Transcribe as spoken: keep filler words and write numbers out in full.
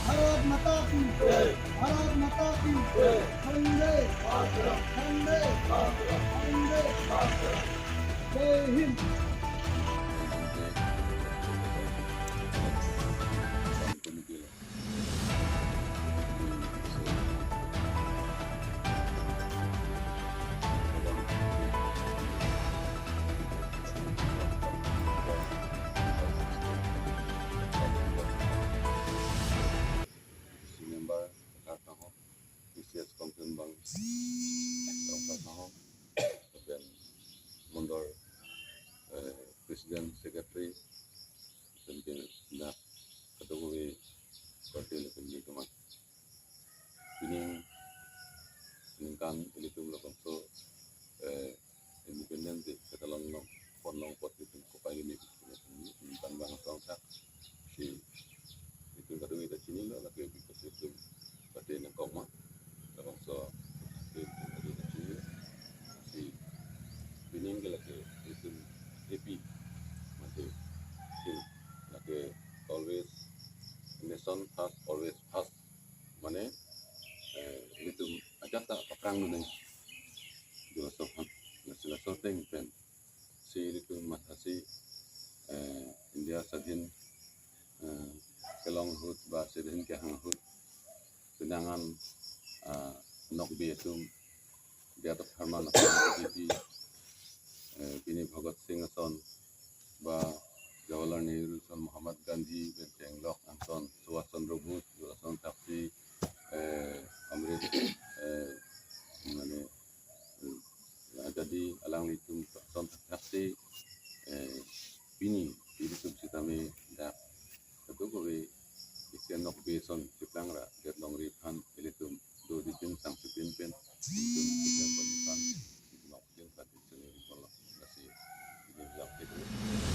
भारत माता की जय। भारत माता की जय। वंदे मातरम। वंदे मातरम। वंदे मातरम। जय Hind. Member, Rongkhat Nahong, P C S Kongkun Bang, Rongkhat Nahong, kemudian Mondol, eh, President, Secretary, kemudian dak ketua party, kemudian teman. Pining, ningkan ilitum labangso, eh, Independence Day ketalon along, pon along apot ilitum kopai ini, ningkan bang song sak, si ilitum kadung ita chinilo, lake bikos ilitum party nangkok ma, labangso ilitum kadung ita chinilo, si pining ke lake ilitum happy, mate, si lake always nation first, always first. Mane, eh, ilitum ajat ta paprang nang. Dua so han, na sila so teng pen. Si ilitum mathasi, eh, India sadhin, eh, kelong ahut ba sadhin kehang ahut. Pinangan, eh, nokbe atum, diatok harman atum, B J P, eh, pini Bhagat Singh ason, ba Jawaharlal Nehru ason, Mahatma Gandhi, Benteng Lok ason, Subhash Chandra Bose, lason thaksi, eh, Amrit, eh, mane, eh, Azadi alanglitum ason thaksi, eh, pini, ilitum sitame dak, ketua kove, isi nokbe ason, chiplang ra, det longri aphan, ilitum, do di jin sang sipin pen, ilitum, ilitum, ilitum, ilitum, ilitum,